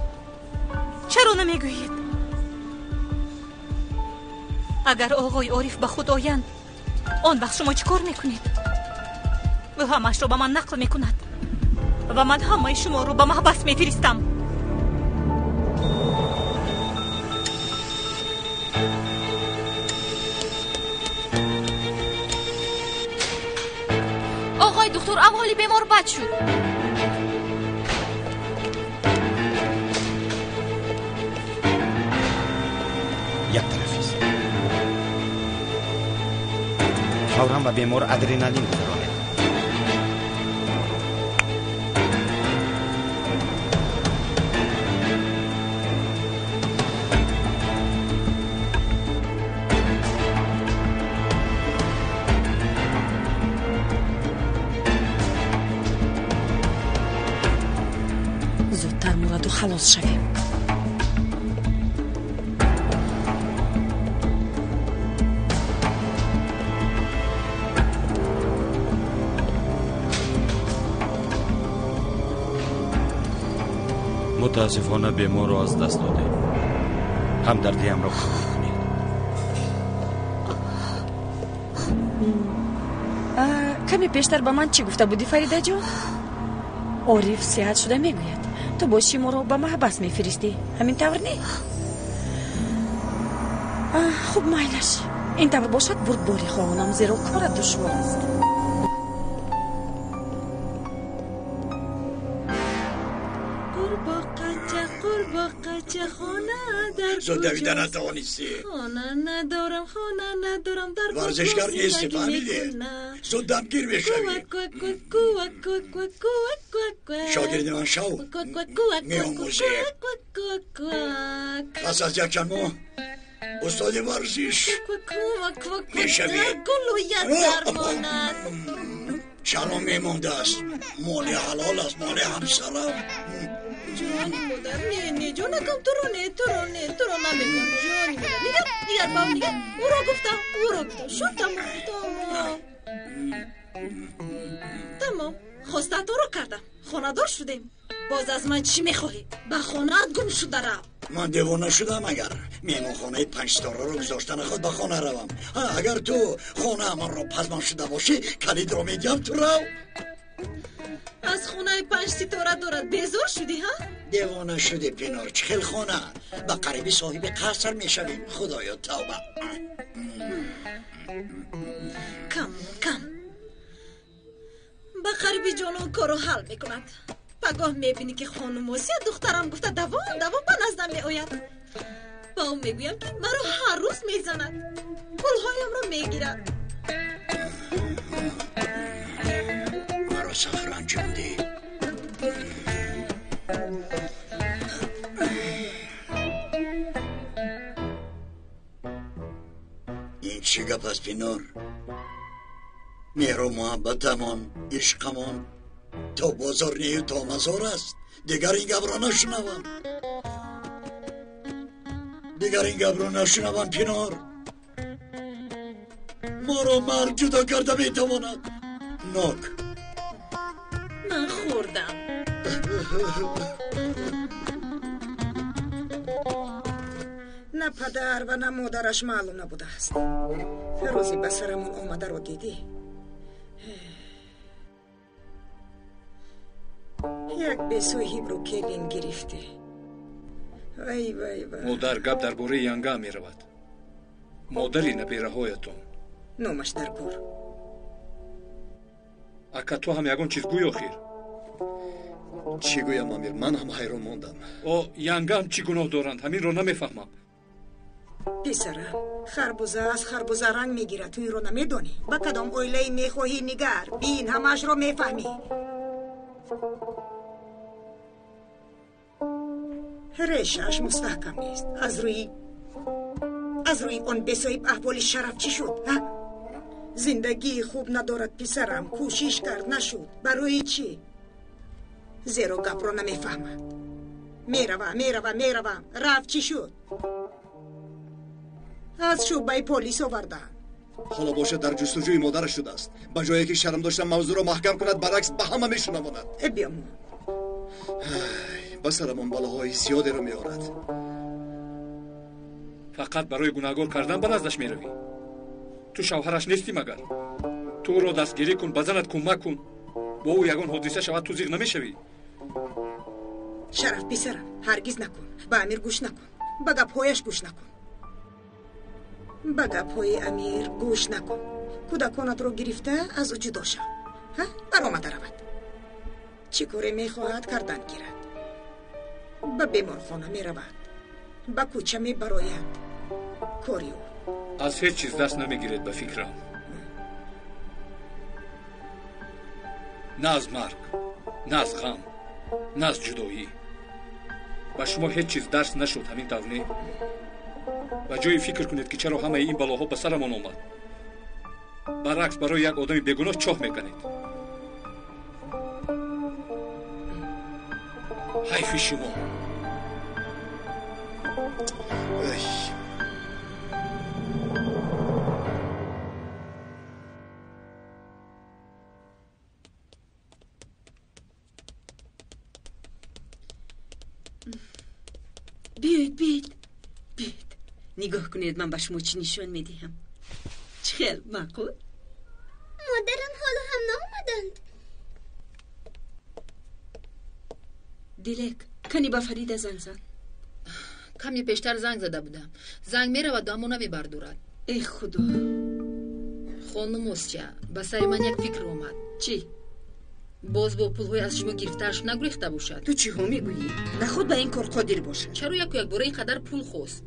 Чаро намегӯед? Агар оғои Ориф ба худ оянд, он вақт шумо чӣ кор мекунед? Ӯ ҳамаашро ба ман нақл мекунад ва ман ҳамаи шуморо ба маҳбас мефиристам. Оғои духтур, аҳволи бемор бад шуд. Як тарафист. Фавран ба бемор адреналин гузаронед. Зудтар мураду халос шавем. Мутаассифона беморро аз даст додем. Ҳамдардиамро қабул кунед. Каме пештар ба ман чӣ гуфта будӣ, Фаридаҷон? Ориф сиҳат шуда мегӯяд. Ту боши моро ба маҳбас мефиристӣ. Ҳамин тавр не? Хуб, майлаш. Ин тавр бошад, бурдборӣ хоҳонам, зеро корат душвор аст. Қурбоқача, қурбоқача. Бача хона дар Зуд давида натавонистӣ. Хона надорам, хона надорам, дар Варзишгар нестӣ, фаҳмидӣ? Зуд дамгир мешавӣ. Шогирди ман шав, меомӯзӣ. Пас аз якчанд моҳ устоди варзиш мешавӣ. Гулӯят дармонад. Чаро мемондааст? Моли ҳалол аст, моли ҳамсарам. Ҷони модар, не, не, ҷонакам, туро не, туро не, туро намегӯям. Ҷони модар, нигар, нигар, ба нигар, ӯро гуфтам, ӯро гуфтам. Шуд, тамом, тамом, тамом. Хостаатонро кардам, хонадор шудем. Боз аз ман чӣ мехоҳӣ? Ба хонаат гум шуда рав. Ман девона шудам, агар меҳмонхонаи панҷситораро гузоштана худ ба хона равам. Агар ту хонаамонро пазмон шуда бошӣ, калидро медиҳам, ту рав. Аз хонаи панҷситора дорад безор шудӣ, ҳа? Девона шудӣ, Пинор, чӣ хел хона? Ба қариби соҳиби қаср мешавем. Худоё, тавба. Кам кам ба қариби ҷонон корро ҳал мекунад. Пагоҳ мебинӣ, ки хонум Осия духтарам гуфта давон давон ба наздам меояд. Ба ӯ мегӯям, ки маро ҳар рӯз мезанад, пулҳоямро мегирад. Маро сахт ранҷондӣ. Ин чӣ гап аст, Пинор? Меҳру муҳаббатамон, ишқамон то бозор нею то мазор аст. Дигар ин гапро нашунавам, дигар ин гапро нашунавам. Пинор, моро марг ҷудо карда метавонад. Нок ман хӯрдам. На падар ва на модараш маълум набудааст. Рӯзи ба сарамон омадаро дидӣ? Як бесоҳибро келин гирифтӣ. Вай, вай, вай. Модар, гап дар бораи янгаам меравад, модари набераҳоятон. Номаш дар гур. Ака, ту ҳам ягон чиз гӯй охир. Чӣ гӯям, Амир? Ман ҳам ҳайрон мондам. О, янгаам чӣ гуноҳ доранд? Ҳаминро намефаҳмам. Писарам, харбуза аз харбуза ранг мегирад, ту инро намедонӣ? Ба кадом оилае мехоҳӣ нигар, бин, ҳамаашро мефаҳмӣ. Решааш мустаҳкам нест. Аз рӯи он бесоҳиб аҳволи Шараф чӣ шуд, ҳа? Зиндагии хуб надорад писарам, кӯшиш кард, нашуд. Барои чӣ? Зеро гапро намефаҳмад. Меравам, меравам, меравам, рафт, чӣ шуд? Аз шӯъбаи полис оварданд. Ҳоло бошад дар ҷустуҷӯи модараш шудааст. Ба ҷое ки шарм дошта мавзӯъро маҳкам кунад, баръакс ба ҳама мешунавонад. Биёмон. Ба сарамон балоҳои зиёдеро меорад. Фақат барои гунаҳгор кардан ба наздаш меравӣ? Ту шавҳараш нестӣ магар? Ту ӯро дастгирӣ кун, ба занат кӯмак кун. Бо ӯ ягон ҳодиса шавад, ту зиқ намешавӣ. Шараф писарам, ҳаргиз накун. Ба Амир гӯш накун, ба гапҳояш гӯш накун, ба гапҳои Амир гӯш накун. Кӯдаконатро гирифта аз ӯ ҷудо шав, ҳа? Баромада равад, чӣ коре мехоҳад кардан гирад. Ба беморхона меравад, ба кӯча мебарояд. Кори ӯ. Аз ҳеҷ чиз даст намегиред ба фикрам. На аз марг, на аз ғам, на аз ҷудоӣ. Ба шумо ҳеҷ чиз дарс нашуд, ҳамин тавр не? Ба ҷои фикр кунед, ки чаро ҳамаи ин балоҳо ба сарамон омад, баръакс барои як одами бегуноҳ чоҳ меканед. Ҳайфи шумо. Биёед, биёед, биёед, нигоҳ кунед, ман ба шумо чӣ нишон медиҳам. Чӣ хел маъқул? Модарам ҳоло ҳам наомаданд. Дилек, кани ба Фарида занг зан. Каме пештар занг зада будам. Занг мераваду, аммо намебардорад. Эй худо! Хонум Осия, ба сари ман як фикр омад. Чӣ? Боз бо пулҳои аз шумо гирифтааш нагурехта бошад. Ту чиҳо мегӯӣ? Наход ба ин кор қодир бошад. Чаро яку якбора ин қадар пул хост?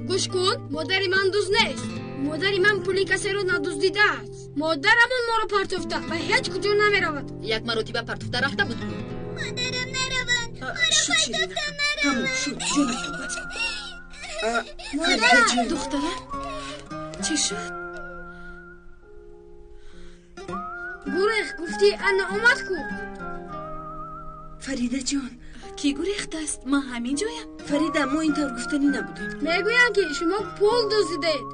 Гӯш кун, модари ман дузд нест. Модари ман пули касеро надуздидааст. Модарамон моро партофта ва ҳеҷ куҷо намеравад. Як маротиба партофта рафта буд ку. Модарам наравад, моро партофта наравад. Тамом шуд, ҷонакам, бас. Модар! Духтарам, чӣ шуд? Гурех гуфтӣ, ана омад ку. Фарида ҷон, кӣ гурехтааст? Ман ҳамин ҷоям. Фарида, мо ин тавр гуфтанӣ набудем. Мегӯянд, ки шумо пул дуздидед.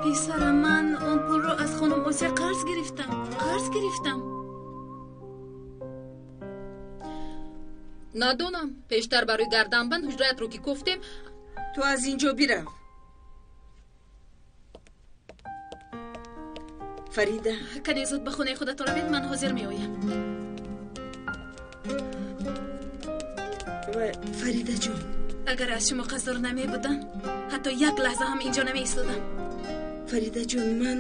Писарам, ман он пулро аз хонум Осия қарз гирифтам. Қарз гирифтам. Надонам, пештар барои гарданбанд ҳуҷраятро ки кофтем. Ту аз ин ҷо бирав. Фарида, кане зуд ба хонаи худатон равед, ман ҳозир меоям. Фарида ҷон, агар аз шумо қарздор намебудам, ҳатто як лаҳза ҳам инҷо намеистодам. Фарида ҷон, ман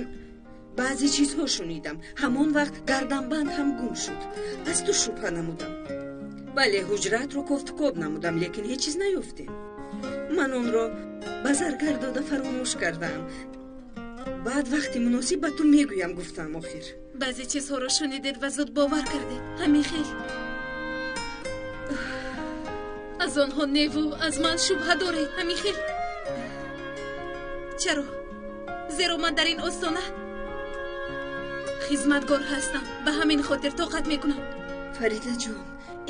баъзе чизҳо шунидам. Ҳамон вақт гарданбанд ҳам гум шуд. Аз ту шубҳа намудам. Бале, ҳуҷраатро кофтукоб намудам, лекин ҳеҷ чиз наёфтем. Ман онро ба заргар дода фаромӯш кардаам. Баъд вақти муносиб ба ту мегӯям, гуфтам охир. Баъзе чизҳоро шунидед ва зуд бовар кардед. Ҳамин хел. Аз онҳо неву аз ман шубҳа доред. Ҳамин хел. Чаро? Зеро ман дар ин остона хизматгор ҳастам. Ба ҳамин хотир тоқат мекунам. Фарида ҷон,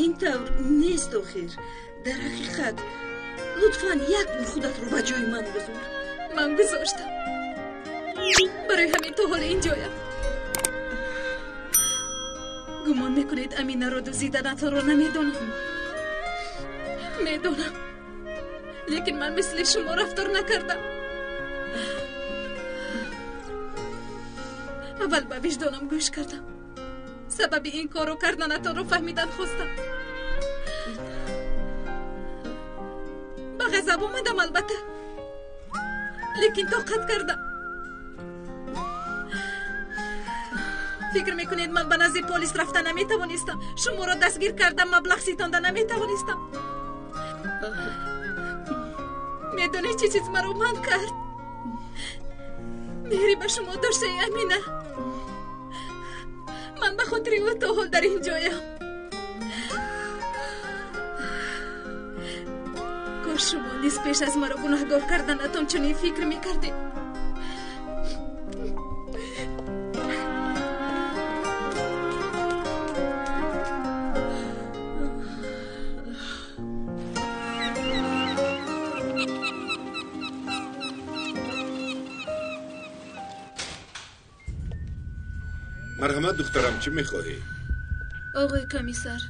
ин тавр нест охир. Дар ҳақиқат, лутфан як бор худатро ба ҷои ман гузор. Ман гузоштам. Барои ҳамин то ҳол инҷоям. Гумон мекунед Аминаро дуздиданатонро намедонам? Медонам, лекин ман мисли шумо рафтор накардам. Аввал ба виҷдонам гӯш кардам. Сабаби ин корро карданатонро фаҳмидан хостам. Ба ғазаб омадам, албатта, лекин тоқат кардам. Фикр мекунед ман ба назди полис рафта наметавонистам? Шуморо дастгир кардам, маблағ ситонда наметавонистам? Медонед чӣ чиз маро манъ кард? Меҳри ба шумо доштаи Амина. Ман ба хотири ӯ то ҳол дар ин ҷоям. Кош шумо низ пеш аз маро гунаҳгор карданатон чунин фикр мекардед. Марҳамат, духтарам, чӣ мехоҳӣ? Оғои комиссар,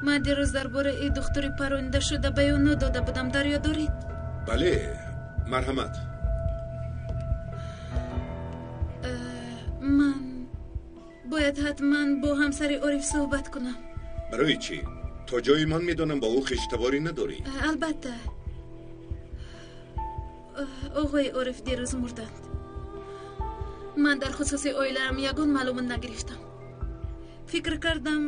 ман дирӯз дар бораи духтури паронида шуда баёнот дода будам, дар ёд доред? Бале, марҳамат. Ман бояд ҳатман бо ҳамсари Ориф суҳбат кунам. Барои чӣ? То ҷои ман медонам, ба ӯ хештаворӣ надорӣ. Албатта, оғои Ориф дирӯз мурданд. Ман дар хусуси оилаам ягон маълумот нагирифтам. Фикр кардам,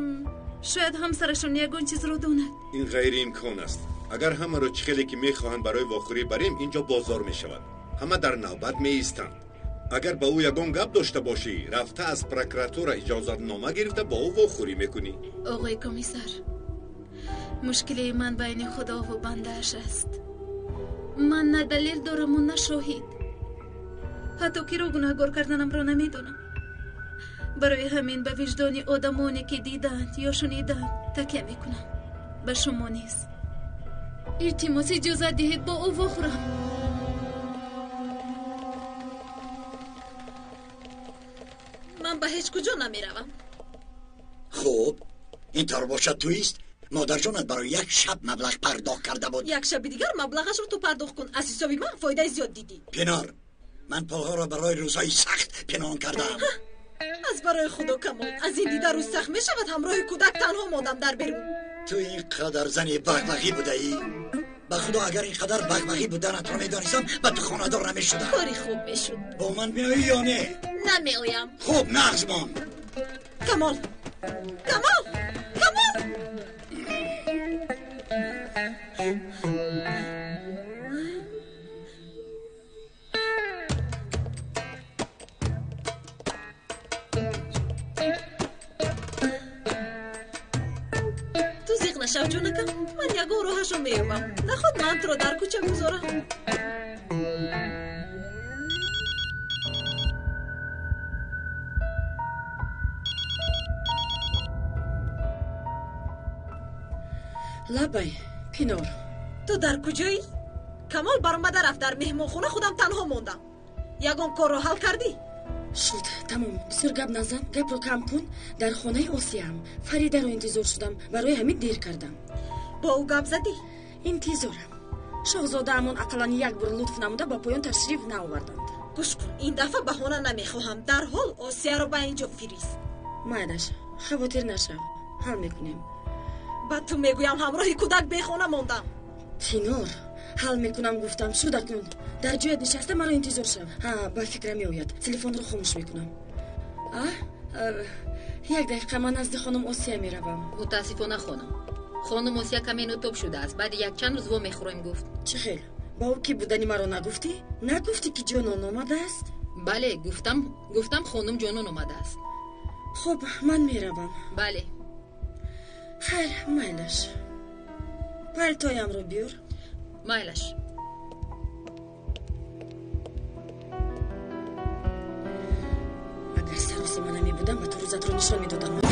шояд ҳамсарашон ягон чизро донад. Ин ғайриимкон аст. Агар ҳамаро чӣ хеле ки мехоҳанд барои вохӯрӣ барем, инҷо бозор мешавад. Ҳама дар навбат меистанд. Агар ба ӯ ягон гап дошта бошӣ, рафта аз прокуратура иҷозатнома гирифта бо ӯ вохӯрӣ мекунӣ. Оғои комиссар, мушкилии ман байни худову бандааш аст. Ман на далел дораму на шоҳид. Ҳатто киро гунаҳгор карданамро намедонам. Барои ҳамин ба виҷдони одамоне ки диданд ё шуниданд такя мекунам. Ба шумо низ. Илтимос, иҷозат диҳед бо ӯ вохӯрам. Ман ба ҳеҷ куҷо намеравам. Хуб, ин тавр бошад, туист? Модарҷонат барои як шаб маблағ пардохт карда буд. Як шаби дигар маблағашро ту пардохт кун. Аз ҳисоби ман фоидаи зиёд дидӣ. Пинор, ман пулҳоро барои рӯзҳои сахт пинҳон кардаам. Аз барои худо, Камол, аз ин дида рӯз сахт мешавад, ҳамроҳи кӯдак танҳо мондам дар берун. Ту ин қадар зани бағбағӣ будаӣ. Ба худо, агар ин қадар бағбағӣ буданатро медонистам, ба ту хонадор намешудам. Кори хуб мешуд. Бо ман меоӣ ё не? Баъдан меоям. Хуб, нағз мон. Камол, Камол, Камол! Ту зиқ нашав, ҷонакам. Ман ягон роҳашро меёбам. Наход ман туро дар кӯча гузорам. Лабай, Пинор. Ту дар куҷоӣ? Камол баромада рафт, дар меҳмонхона худам танҳо мондам. Ягон корро ҳал кардӣ? Шуд, тамом. Бисёр гап назан, гапро кам кун. Дар хонаи Осияам. Фаридаро интизор шудам, барои ҳамин дер кардам. Бо ӯ гап задӣ? Интизорам. Шоҳзодаамон ақаллан як бор лутф намуда ба поён ташриф наоварданд. Гӯш кун, ин дафъа баҳона намехоҳам. Дарҳол Осияро ба ин ҷо фирист. Майлаш, хавотир нашав, ҳал мекунем. Ба ту мегӯям, ҳамроҳи кӯдак бехона мондам. Тинор, ҳал мекунам гуфтам. Шуд акнун. Дар ҷоят нишаста маро интизор шав. Ҳа, ба фикрам меояд. Телефонро хомӯш мекунам. А? Як дақиқа, ман назди хонум Осия меравам. Мутаассифона, хонум. Хонум Осия каме нотоб шудааст. Баъди якчанд рӯз во мехӯрем гуфт. Чӣ хел? Ба ӯ ки будани маро нагуфтӣ? Нагуфтӣ, ки Ҷонон омадааст? Бале, гуфтам, гуфтам хонум Ҷонон омадааст. Хуб, ман меравам. Бале. Хайр, майлаш. Палтоямро биёр. Майлаш. Агар саросима намебудам, ба ту рӯзатро нишон медодам.